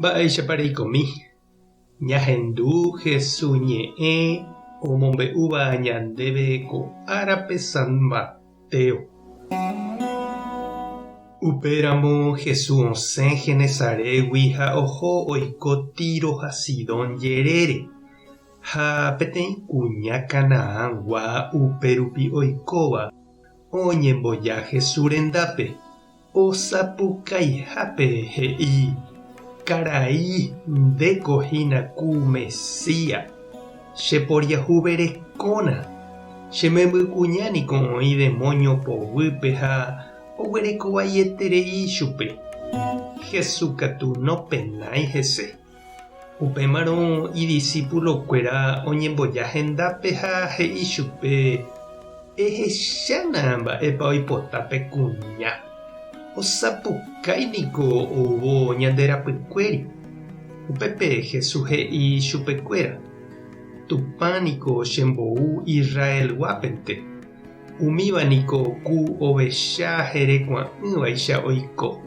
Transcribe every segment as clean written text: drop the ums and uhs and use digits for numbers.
Mba'éichapa reikomi? Ñahendu Jesús ñe'ẽ omombe'úva ñandéve ko árape San Mateo. Upéramo Jesús osẽ Genesarégui ha oho oiko Tiro ha Sidón jerére. Ha peteĩ kuña Canaangua upérupi oikóva oñemboja Jesús rendápe. Osapukaihápe he'i, Karai, ndéko hína ku Mesías, che poriahuverekóna. Che membykuña niko oĩ demóño poguýpe ha oguerekovaieterei chupe. Jesús katu nopenái hese. Upémarõ idisípulokuéra oñemboja hendápe ha he'i chupe, Ehechána mba'épa oipota pe kuña. Osapukái niko oúvo ñande rapykuéri. Upépe Jesús he'i chupekuéra, Tupã niko chembou Israelguápente. Umíva niko ku ovecha herekua'ỹvaicha oiko.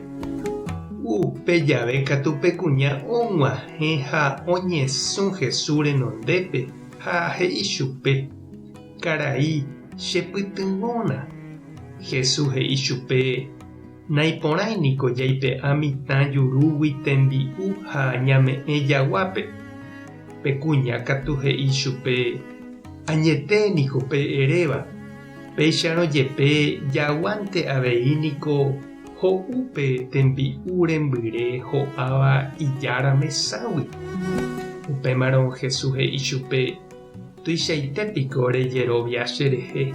Upe jave katu pe kuña og̃uahẽ ha oñesũ Jesús renondépe ha he'i chupe, Karai, chepytyvõna. Jesús he'i chupe, Naiporãi niko jaipe'a mitã jurúgui tembi'u ha ñame'ẽ jaguápe. Pe kuña katu he'i chupe, Añete niko pe eréva, péicharõ jepe jaguánte avei niko ho'u pe tembi'u rembyre ho'áva ijára meságui. Upémarõ Jesús he'i chupe, Tuichaite piko rejerovia cherehe,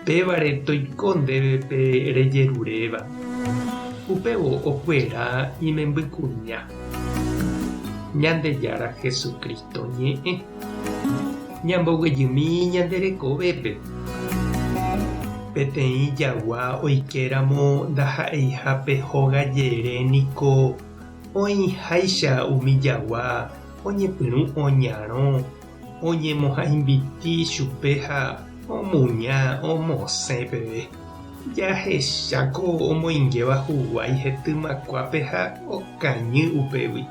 pévare toiko ndéve pe rejeruréva. Upévo okuera imembykuña. Ñandejára Jesucristo ñe'ẽ. Ñamboguejymi ñande rekovépe. Peteĩ jagua oikéramo ndaha'eihápe hóga jere niko oĩháicha umi jagua oñepyrũ oñarõ, oñemohãimbiti chupe ha omuña omosẽ peve. Jahecháko omoingéva huguái hetymakuápe ha okañy upégui.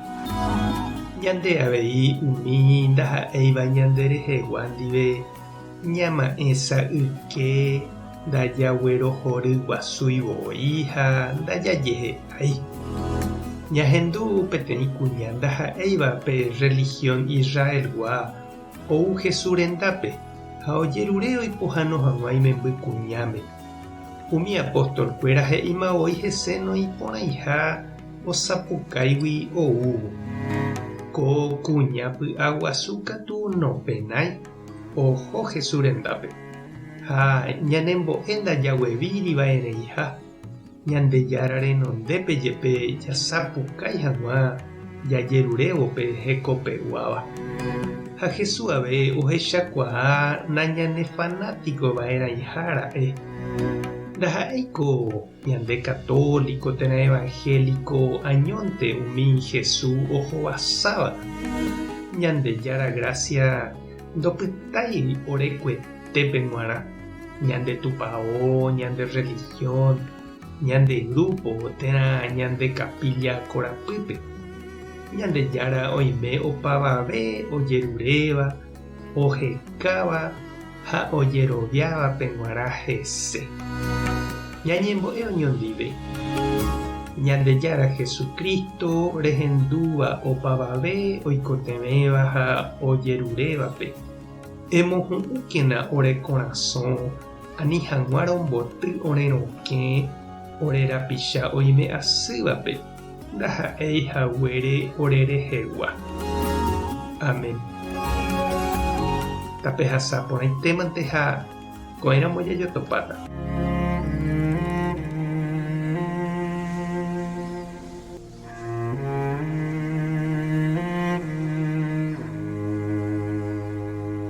Ñande avei umi ndaha'éiva ñande rehegua ndive ñama'ẽ sa'yke ndajaguerohoryguasúi voi ha ndajajehe'ái. Ñahendu peteĩ kuña ndaha'éiva pe rrelihión Israelgua ou Jesús rendápe ha ojerure oipohãno hag̃ua imemby kuñáme. Umi apostolkuéra he'íma voi hese noĩporãiha osapukáigui oúvo. Ko kuña py'aguasu katu nopenái oho Jesús rendápe ha ñanembo'e ndajaguevíri va'erãiha. Ñandejára renondépe jepe jasapukái hag̃ua jajerurévo pe hekopeguáva. Ha Jesús ave ohechakuaa nañanefanátiko va'erãiha ra'e. Ndaha'éiko ñande católico térã evangélico añónte umi Jesús ohovasáva. Ñandejára grásia ndopytái orekuetépe g̃uarã. Ñande tupao, ñande religión, ñande grupo térã ñande capilla korapýpe. Ñandejára oime opavave ojeruréva, ohekáva ha ojeroviávape g̃uarã hese. Ñañembo'e oñondive. Ñandejára Jesucristo rehendúva opavave oikotevẽva ha ojerurévape. Emohu'ũkena ore korasõ ani hag̃ua romboty ore rokẽ ore rapicha oime asývape, ndaha'éi haguére ore rehegua. Amén. Tapehasa porãitémante ha ko'ẽramo jajotopáta.